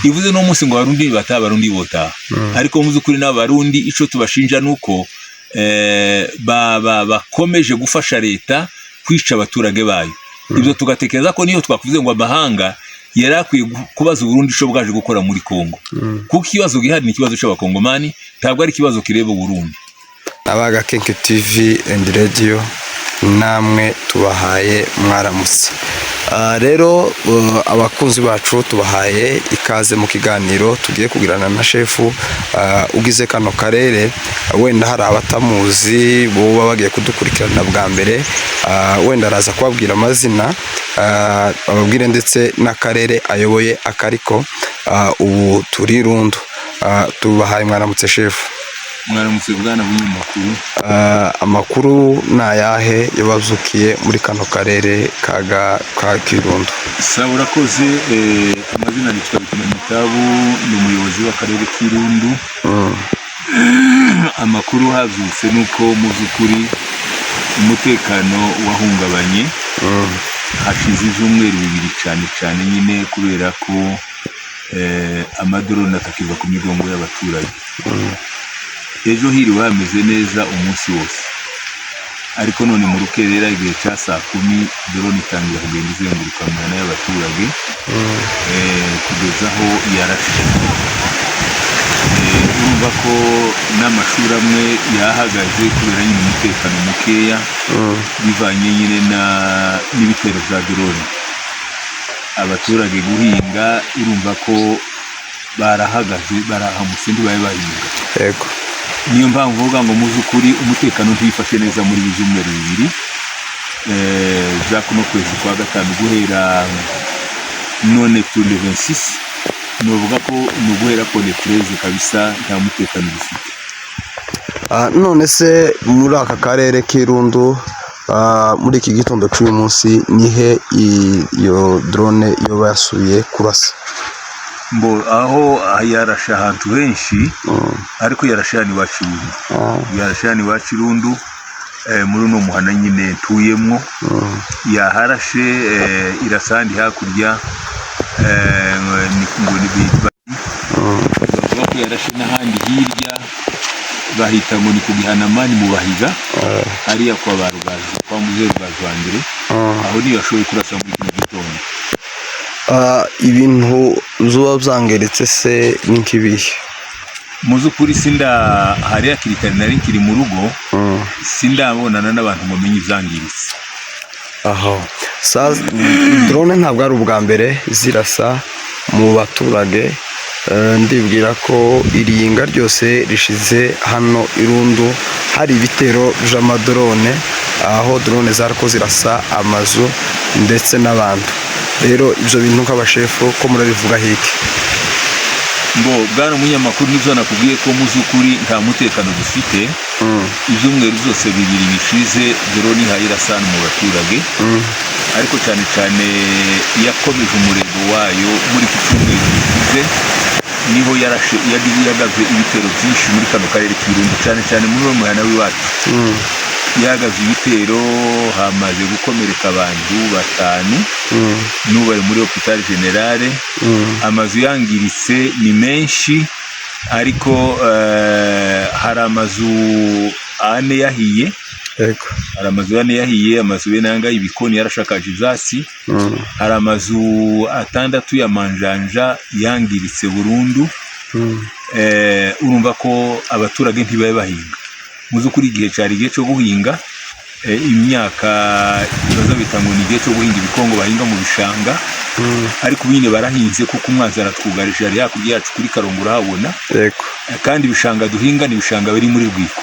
Ntivuze no munsi ngo Abarundi bataha, Abarundi botaha, ariko mu by'ukuri n'Abarundi ico tubashinja nuko bakomeje gufasha leta kwica abaturage bayo. Ibyo tugatekereza ko niyo twakuvuze ngo amahanga yari akwiye kubaza Uburundi ico bwaje gukora muri Kongo, kuko ikibazo gihari ni ikibazo c'Abakongomani, ntabwo ari ikibazo kireba Uburundi. Abagakenke TV and Radio, namwe tubahaye mwaramutse. Rero abakunzi bacu tubahaye ikaze mu kiganiro tugiye kugirana na shefu ugize kano karere. Wenda hari abatamuzi boba bagiye kudukurikirana bwa mbere. Wenda araza kubabwira amazina, ababwire ndetse n'akarere ayoboye akariko. Ubu turi Rundu. Tubahaye mwaramutse, shefu. Mwaramutse, bwana bunyamakuru. Amakuru ni ayahe yabazukiye muri kano karere ka Kirundo? Sawa, urakoze. Amazina nitwa Bikina Mitabu, ni umuyobozi w'akarere k'Irundu. Amakuru havyutse nuko mu by'ukuri umutekano wahungabanye hashize ivyumweru 2, cyane cyane nyine kubera ko amadrone atakiva ku migongo y'abaturage. Ejo hiriwe hameze neza umunsi wose, ariko none mu rukerera igihe cya saa 10 drone itangira kugenda izenguruka mu mihana y'abaturage kugeza aho yarashe. Urumva ko n'amashuri amwe yahagaze kubera nyine umutekano mukeya bivanye nyine n'ibitero bya drone. Abaturage guhinga, urumva ko barahagaze, barahamutse, ntibabe bahinga. Niyo mpamvu mvuga ngo mu by'ukuri umutekano ntiwifashe neza muri ibi byumweru 2 bya kuno kwezi kwa gatanu, guhera none tu le 26. Novuga ko ni uguhera ko le 13 kabisa nta mutekano dufite. None se muri aka karere k'Irundu, muri iki gitondo cy'uyu munsi, nihe iyo drone yoba yasubiye kurasa? Mbo aho yarashe ahantu henshi, ariko yarashe hano iwacu Irundu. Yarashe hano iwacu Irundu, muri uno muhana nyine ntuyemwo yaharashe. Irasa ahandi hakurya, ngo ni bavuga ko yarashe n'ahandi hirya bahita ngo ni ku Gihanamani mu Bahiga, hariya kwa ba Rugazi, kwa Muzehe Rugazi wa mbere. Aho niyo yashoboye kurasa muri kino gitondo. Ibintu zuba byangiritse se ni nk'ibihe? Mu by'ukuri sinda hari hakiri kare, nari nkiri mu rugo, sindabonana n'abantu ngo menye ibyangiritse. Aho sa drone ntabwo ari ubwa mbere zirasa mu baturage. Ndibwira ko iri yinga ryose rishize hano Irundu hari ibitero by'amadrone, aho drone zariko zirasa amazu ndetse n'abantu. Rero ibyo bintu nk'abashefu ko murabivuga hiki? Ngo bwana umunyamakuru, nibyo nakubwiye ko mu by'ukuri nta mutekano dufite. Ibyumweru byose 2 bishize drone ihaye irasana mu baturage, ariko cyane cyane yakomeje umurego wayo muri iki cyumweru gishize, niho yarashe, yagavye ibitero byinshi muri kano karere k'Irundu, cyane cyane muri uwo muhana w'iwacu. Yagavye ibitero, hamaze gukomereka abantu batanu, n'ubu bari muri hôpital général. Amazu yangiritse ni menshi, ariko hari amazu ane yahiye. Hari amazu ane yahiye, amazu bene aya ngaya ibikoni yarashakaje ivyatsi. Hari amazu atandatu ya manjanja yangiritse burundu. Urumva ko abaturage ntibabe bahinga. Mu by'ukuri igihe cyari igihe cyo guhinga imyaka, baza bita ngo ni igihe cyo guhinga ibikongo bahinga mu bishanga, ariko ubu nyine barahinze kuko umwanzi aratwugarije, ari hakurya yacu kuri Karongo urahabona. Kandi ibishanga duhinga ni ibishanga biri muri Rwiko.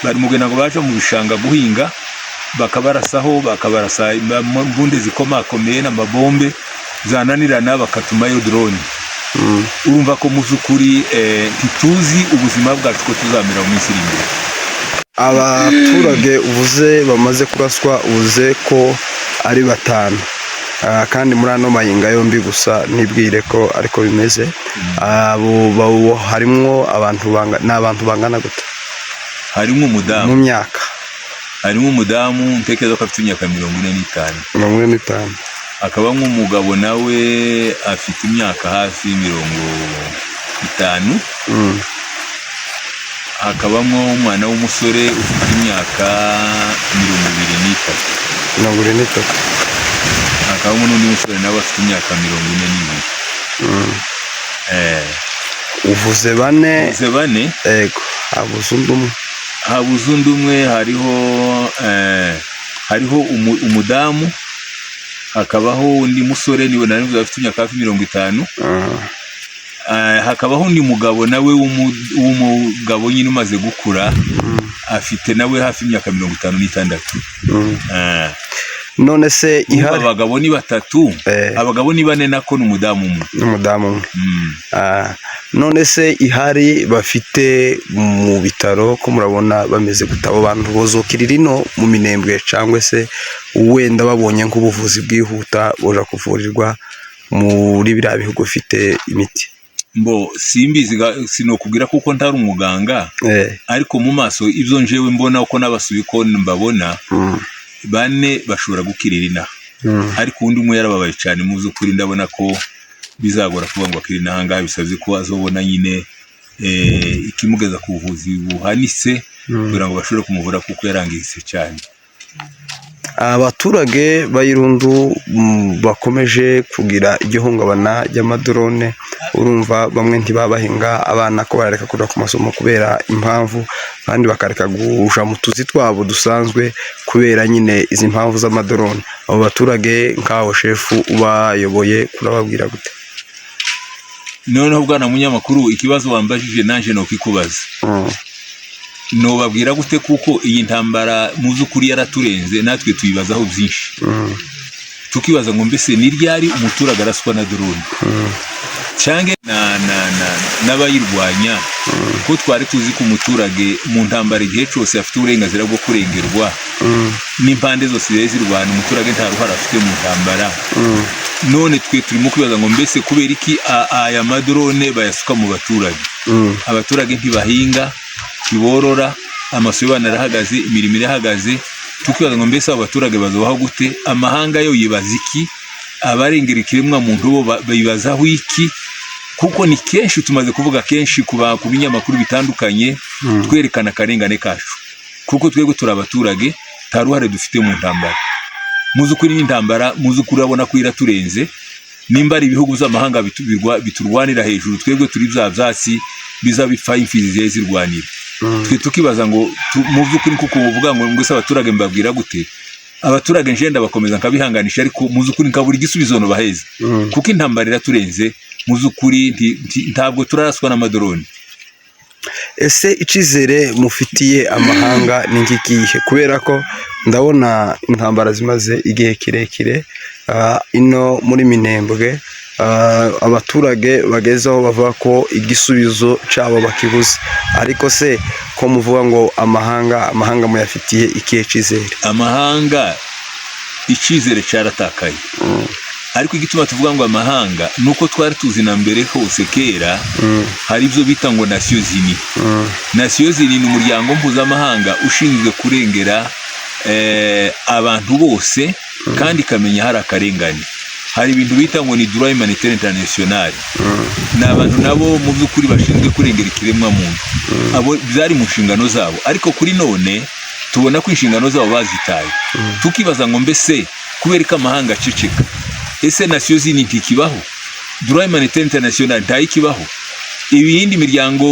Bari mu ngo baje mu bishanga guhinga, bakabarasaho, bakabarasa imbunde zikomakomeye n'amabombe, zananirana bakatumayo drone. Urumva ko mu by'ukuri ntituzi ubuzima bwacu ko tuzamera mu minsi iri imbere. Abaturage uvuze bamaze kuraswa, uvuze ko ari batanu. Kandi muri ano mayinga yombi gusa, nibwire ko ariko bimeze. Abo harimwo abantu ni abantu bangana gute? Harimo mu umudamu. Myaka? Harimo umudamu ntekereza ko afite imyaka 45. 45. Hakabamo umugabo nawe afite imyaka hafi 50. Hakabamo umwana w'umusore ufite imyaka 23. 23. Hakabamo n'undi musore nawe afite imyaka 42. Uvuze bane. Uvuze bane. Ego, habuze undi umwe. Habuze undi umwe. Hariho umudamu, hakabaho undi musore niwe nari mvuze afite imyaka hafi 50. Hakabaho undi mugabo nawe w'umugabo nyine umaze gukura, afite nawe hafi imyaka 56. None se Urumva, ihari abagabo ni batatu. Abagabo ni bane, nako n'umudamu umwe. N'umudamu umwe. None se ihari bafite mu bitaro ko murabona bameze gute? Abo bantu bozokira ino mu Minembwe, cyangwa se wenda babonye nk'ubuvuzi bwihuta boja kuvurirwa muri biriya bihugu bifite imiti? Mbo simbizi, sinokubwira kuko ntari umuganga. Ariko mu maso ibyo njewe mbona, uko n'abasuye uko mbabona, bane bashobora gukirira inaha. Ariko undi umwe yarababaye cyane, mu by'ukuri ndabona ko bizagora kuvuga ngo akiri inaha ngaha, bisabye ko azobona nyine ikimugeza ku buvuzi buhanitse kugira ngo bashobore kumuvura, kuko yarangiritse cyane. Abaturage b'Irundu bakomeje kugira igihungabana ry'amadrone. Urumva, bamwe ntibabahinga, abana ko barareka kuja ku masomo kubera impamvu, abandi bakareka kuja mu tuzi twabo dusanzwe kubera nyine izi mpamvu z'amadrone. Abo baturage nk'aho shefu ubayoboye, kurababwira gute? Noneho bwana munyamakuru, ikibazo wambajije nanje nokikubaza. Nobabwira gute? Kuko iyi ntambara mu by'ukuri yaraturenze, natwe tuyibazaho byinshi. Tukibaza ngo mbese ni ryari umuturage araswa na drone cyangwa n'abayirwanya, ko twari tuzi ko umuturage mu ntambara igihe cyose afite uburenganzira bwo kurengerwa n'impande zose ziba zirwana, umuturage nta ruhare afite mu ntambara. None twe turimo kwibaza ngo mbese kubera iki aya madrone bayasuka mu baturage? Abaturage ntibahinga, ntiborora, amaso y'abana arahagaze, imirimo irahagaze. Tukibaza ngo mbese abo baturage bazobaho gute? Amahanga yo yibaza iki? Abarengera ikiremwa muntu bo bibazaho iki? Kuko ni kenshi tumaze kuvuga kenshi ku binyamakuru bitandukanye, twerekana akarengane kacu, kuko twebwe turi abaturage, nta ruhare dufite mu ntambara. Mu by'ukuri n'intambara, mu by'ukuri urabona ko iraturenze. Nimba ari ibihugu by'amahanga biturwanira hejuru, twebwe turi bya byatsi biza bipfa imfizi zigiye zirwanira. Twe tukibaza ngo mu by'ukuri, kuko uvuga ngo se abaturage mbabwira gute? Abaturage nje ndabakomeza nkabihanganisha, ariko mu by'ukuri nkabura igisubizo nobaheza, kuko intambara iraturenze. Mu by'ukuri ntabwo turaraswa n'amadrone. Ese icyizere mufitiye amahanga ni ikihe? Kubera ko ndabona intambara zimaze igihe kirekire ino muri Minembwe, abaturage bageze aho bavuga ko igisubizo cyabo bakibuze. Ariko se ko muvuga ngo amahanga, muyafitiye ikihe cyizere? Amahanga icyizere cyaratakaye. Ariko igituma tuvuga ngo amahanga ni uko twari tuzi na mbere hose kera hari ibyo bita ngo Nations Unies. Nations Unies ni umuryango mpuzamahanga ushinzwe kurengera abantu bose, kandi ikamenya hari akarengane. Hari ibintu bita ngo ni droit humanitaire international. Ni abantu nabo mu by'ukuri bashinzwe kurengera ikiremwamuntu. Abo byari mu nshingano zabo, ariko kuri none tubona ko inshingano zabo bazitaye. Tukibaza ngo mbese kubera ko amahanga aceceka? Ese Nations Unies ntikibaho? Droit humanitaire international ntayikibaho? Ibiyindi miryango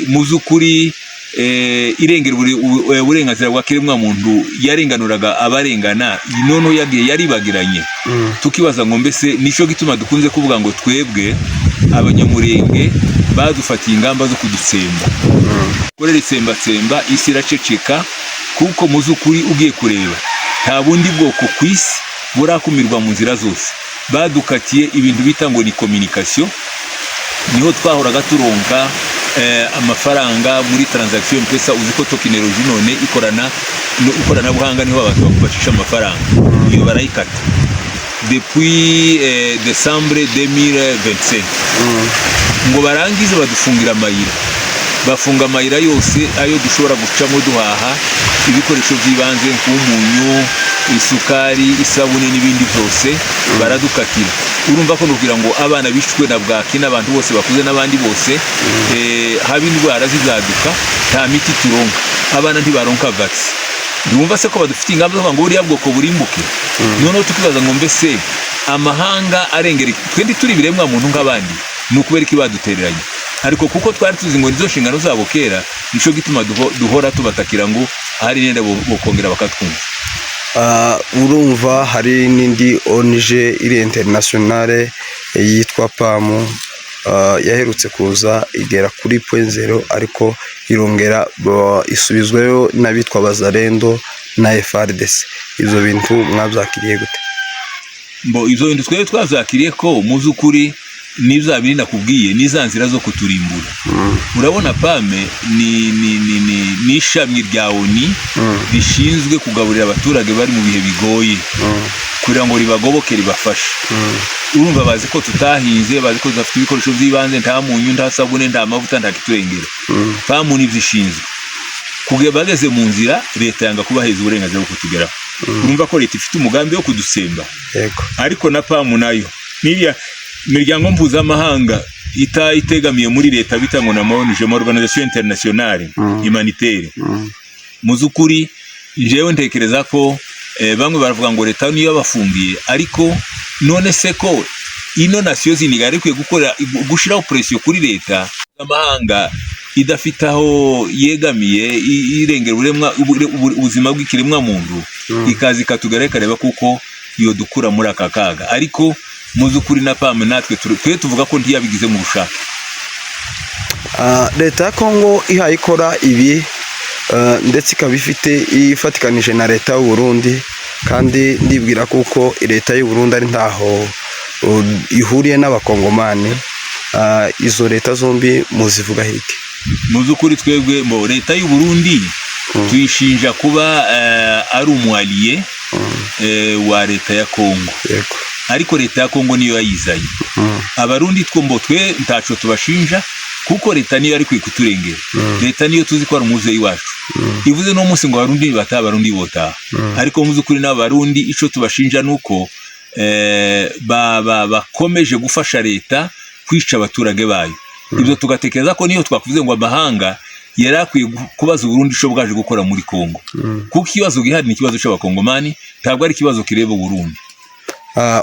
mu by'ukuri irengera uburenganzira bwa kiremwamuntu yarenganuraga abarengana, noneho yagiye yaribagiranye. Tukibaza ngo mbese nicyo gituma dukunze kuvuga ngo twebwe Abanyamurenge badufatiye ingamba zo kudutsemba, korera itsembatsemba, isi iraceceka. Kuko mu by'ukuri ugiye kureba, nta bundi bwoko ku isi burakumirwa mu nzira zose. Badukatiye ibintu bita ngo ni communication, niho twahoraga turonka amafaranga muri transaction M-Pesa. Uzi ko tekinoloji none ikorana ikoranabuhanga, niho abantu bacisha amafaranga, iyo barayikata depuis décembre 2025. Ngo barangize badufungira amayira, bafunga amayira yose ayo dushobora gucamo duhaha ibikoresho by'ibanze nk'umunyu. Isukari, isabune n'ibindi byose baradukatira. Urumva ko nukugira ngo abana bishwe na bwaki n'abantu bose bakuze n'abandi bose, haba indwara zizaduka, nta miti turonka, abana ntibaronka vaccin. Ntiwumva se ko badufitiye ingamba zo kuvuga ngo buriya bwoko burimbuke? Noneho tukibaza ngo mbese amahanga arengera twende, turi ibiremwa muntu nk'abandi, ni ukubera iki badutereranye? Ariko kuko twari tuzi ngo nizo nshingano zabo kera, nico gituma duhora tubatakira ngo ahari nenda bokongera bakatwumva. Urumva hari n'indi ONG iri internationale yitwa PAM, yaherutse kuza igera kuri point zero, ariko irongera isubizwayo n'abitwa Bazarendo na FARDC. Ibyo bintu mwabyakiriye gute? Mbo ibyo bintu twebwe twabyakiriye ko mu by'ukuri n'ibya bindi nakubwiye ni za nzira zo kuturimbura. Urabona, PAM ni ishami rya ONU rishinzwe kugaburira abaturage bari mu bihe bigoye, kugira ngo ribagoboke, ribafashe. Urumva bazi ko tutahinze, bazi ko tudafite ibikoresho by'ibanze, nta munyu, nta sabune, nta mavuta, nta kiturengera. PAM nibyo ishinzwe. Kugeza bageze mu nzira, leta yanga kubaheza uburenganzira bwo kutugeraho. Urumva ko leta ifite umugambi wo kudusemba. Ariko na PAM nayo n'iriya miryango mpuzamahanga itegamiye muri leta bita ngo na ONG, ma organisation internationale humanitaire, mu z'ukuri njyewe ntekereza ko bamwe baravuga ngo leta niyo yabafungiye. Ariko none se ko ino Nations Unies yari ikwiye gukora, gushyiraho pression kuri leta amahanga idafite aho yegamiye, irengera ubuzima bw'ikiremwa muntu, ikaza ikatugeraho ikareba kuko iyo dukura muri aka kaga? Ariko mu by'ukuri na PAM natwe twe tuvuga ko ntiyabigize mu bushake. Leta ya Kongo ihaye ikora ibi, ndetse ikaba ifite ifatikanije na leta y'u Burundi, kandi ndibwira kuko leta y'u Burundi ari ntaho ihuriye n'abakongomani. Izo leta zombi muzivuga hiki? Mu by'ukuri twebwe mo leta y'u Burundi tuyishinja kuba ari umu allié wa leta ya Kongo. Ariko leta ya Kongo niyo yayizanye. Abarundi two mbo twe ntaco tubashinja, kuko leta niyo yari ikwiye kuturengera. Leta niyo tuzi ko ari umuvyeyi wacu. Ivuze no munsi ngo abarundi bataha, abarundi botaha. Ariko mu by'ukuri n'abarundi ico tubashinja nuko bakomeje gufasha leta kwica abaturage bayo. Ibyo tugatekereza ko niyo twakuvuze ngo amahanga yari akwiye kubaza Uburundi ico bwaje gukora muri Kongo, kuko ikibazo gihari ni ikibazo c'abakongomani, ntabwo ari ikibazo kireba Uburundi.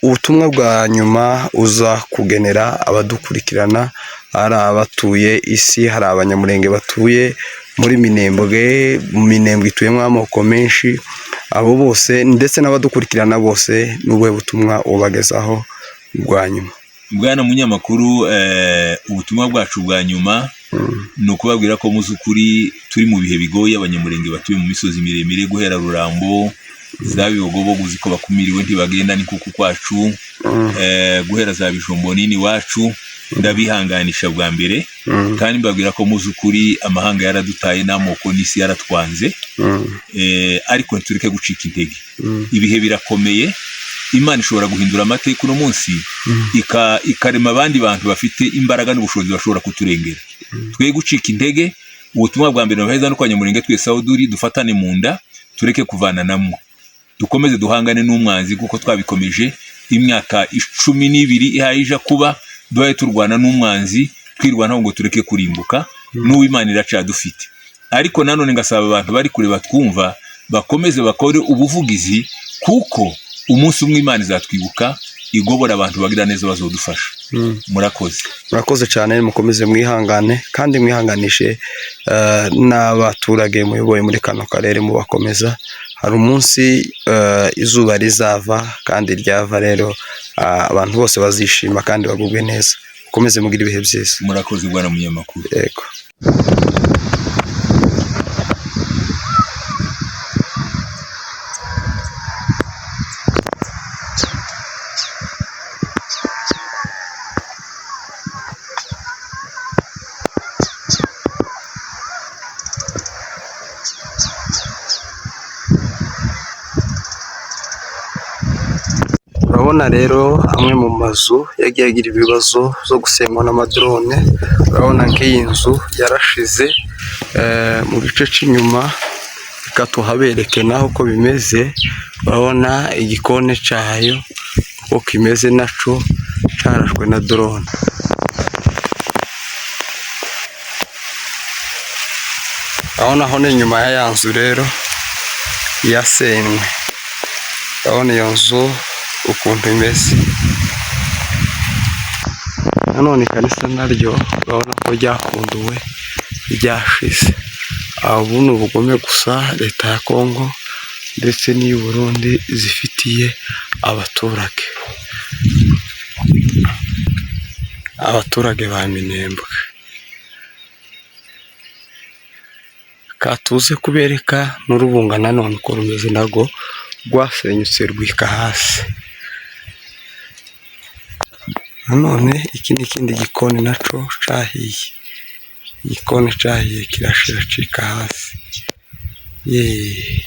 Ubutumwa bwa nyuma uza kugenera abadukurikirana, ari abatuye isi, hari abanyamurenge batuye muri Minembwe, mu Minembwe ituyemo amoko menshi, abo bose ndetse n'abadukurikirana bose, n'ubuhe butumwa ubagezaho bwa nyuma? Bwana munyamakuru, ubutumwa bwacu bwa nyuma ni ukubabwira ko mu by'ukuri turi mu bihe bigoye. Abanyamurenge batuye mu misozi miremire guhera Rurambo, za Bibogobogo, uzi ko bakumiriwe, ntibagenda, ni kuku kwacu, guhera za Bijombo nini iwacu, ndabihanganisha bwa mbere, kandi mbabwira ko mu by'ukuri amahanga yaradutaye n'amoko n'isi yaratwanze. Ariko ntitureke gucika intege. Ibihe birakomeye. Imana ishobora guhindura amateka uno munsi, ikarema abandi bantu bafite imbaraga n'ubushobozi bashobora kuturengera. Twe gucika intege. Ubutumwa bwa mbere nabaheza no kwa Nyamurenge, twese aho duri dufatane mu nda, tureke kuvananamwo, dukomeze duhangane n'umwanzi kuko twabikomeje imyaka 12 ihayija kuba duhaye turwana n'umwanzi, twirwanaho ngo tureke kurimbuka. N'uwo Imana iracadufite. Ariko nanone ngasaba abantu bari kure batwumva bakomeze bakore ubuvugizi, kuko umunsi umwe Imana izatwibuka, igobora abantu bagira neza bazodufasha. Murakoze. Murakoze cyane. Mukomeze mwihangane kandi mwihanganishe n'abaturage muyoboye muri kano karere, mubakomeza. Hari umunsi izuba rizava, kandi ryava rero abantu bose bazishima kandi bagubwe neza. Mukomeze mugire ibihe byiza. Murakoze, bwana munyamakuru. Yego. Urabona rero amwe mu mazu yagiye agira ibibazo zo gusenywa n'amadrone. Urabona nk'iyi nzu yarashize mu gice cy'inyuma. Reka tuhabereke naho uko bimeze. Urabona igikoni cyayo uko kimeze, naco carashwe na drone. Aho naho ni inyuma ya ya nzu rero yasenywe. Urabona iyo nzu ukuntu imeze. Nanone ikanisa naryo urabona ko ryakunduwe, ryashize. Ubu ni ubugome gusa leta ya Kongo ndetse n'iy'u Burundi zifitiye abaturage, abaturage ba Minembwe. Katuze kubereka n'urubunga nanone uko rumeze, nago rwasenyutse rwika hasi. Nanone iki ni ikindi gikoni naco cahiye, igikoni cahiye kirashira cika hasi. Yeee,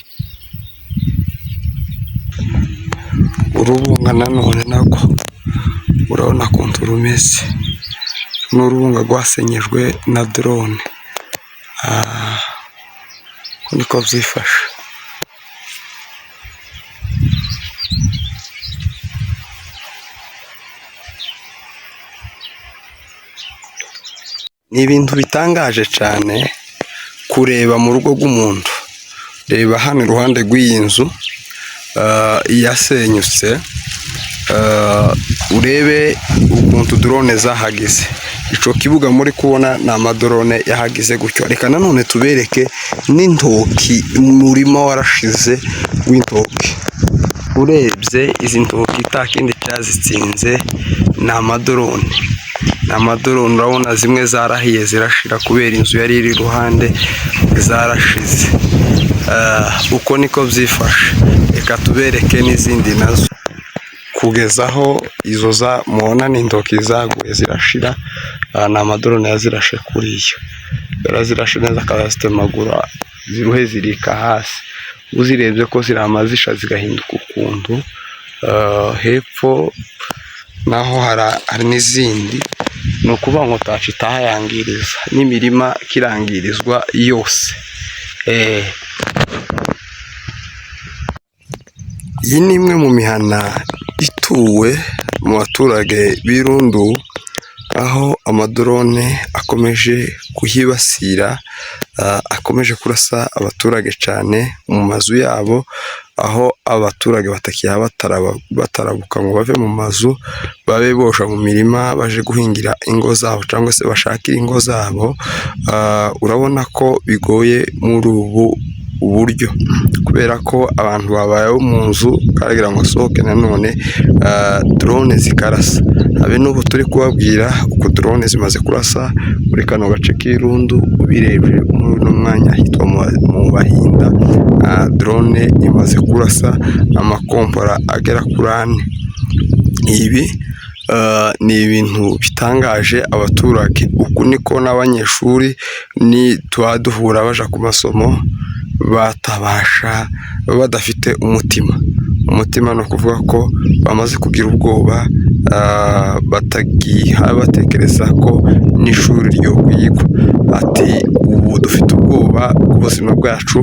urubunga nanone nago urabona ukuntu rumeze, ni urubunga rwasenyejwe na drone. Uko niko byifashe. Ni ibintu bitangaje cyane kureba mu rugo rw'umuntu. Reba hano iruhande rw'iyi nzu yasenyutse, urebe ukuntu drone zahageze. Ico kibuga muri kubona ni amadrone yahagize gutyo. Reka nanone tubereke n'intoki, umurima warashize w'intoki. Urebye izi ntoki nta kindi cyazitsinze ni amadrone. Ni amadrone, urabona zimwe zarahiye zirashira kubera inzu yari iri iruhande zarashize. Uko niko byifashe. Reka tubereke n'izindi nazo. Kugeza aho izo za mubona ni intoki zaguye zirashira, ni amadrone yazirashe kuriya. Yarazirashe neza akazitemagura ziruhe zirika hasi. Uzirebye ko ziramazisha zigahinduka ukuntu. Hepfo naho hari n'izindi. Ni ukuvuga ngo taci itahayangiriza n'imirima kirangirizwa yose. Iyi ni imwe mu mihana ituwe mu baturage b'Irundu, aho amadrone akomeje kuhibasira, akomeje kurasa abaturage cyane mu mazu yabo, aho abaturage batakiha batarabuka ngo bave mu mazu, babe boja mu mirima baje guhingira ingo zabo cyangwa se bashakire ingo zabo. Urabona ko bigoye muri ubu buryo, kubera ko abantu babayeho mu nzu karagira ngo asohoke nanone drone zikarasa. Habe n'ubu turi kubabwira uko drone zimaze kurasa muri kano gace k'Irundu. Ubirebye muri uno mwanya hitwa mu Bahinda, drone imaze kurasa amakompora agera kuri 4. Ibi ni ibintu bitangaje abaturage. Uku niko n'abanyeshuri ni tuba duhura baja ku masomo batabasha, badafite umutima. Umutima ni ukuvuga ko bamaze kugira ubwoba, batagiha batekereza ko n'ishuri ryo kwigwa. Ati ubu dufite ubwoba bw'ubuzima bwacu.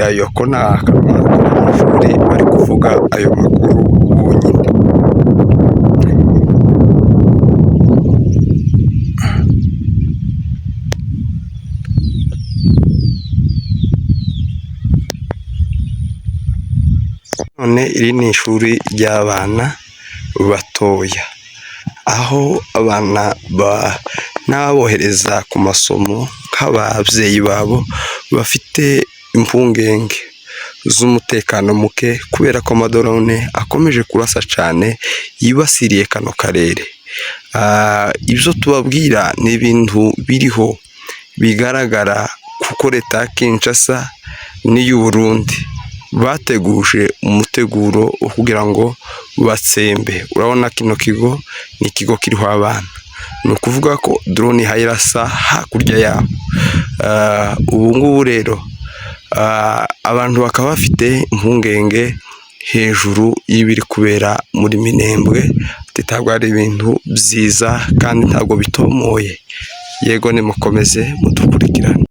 Ayo ko nta akamaro k'amashuri bari kuvuga ayo makuru bonyine. None iri ni ishuri ry'abana batoya, aho abana n'abohereza ku masomo nk'ababyeyi babo bafite impungenge z'umutekano muke, kubera ko amadrone akomeje kurasa cyane yibasiriye kano karere. Ibyo tubabwira ni ibintu biriho bigaragara, kuko leta ya Kinshasa n'iy'u Burundi bateguje umuteguro wo kugira ngo batsembe. Urabona kino kigo ni ikigo kiriho abana, ni ukuvuga ko drone ihayirasa hakurya yabo. Ubu ngubu rero abantu bakaba bafite impungenge hejuru y'ibiri kubera muri Minembwe. Ntabwo ari ibintu byiza kandi ntabwo bitomoye. Yego, nimukomeze mudukurikirane.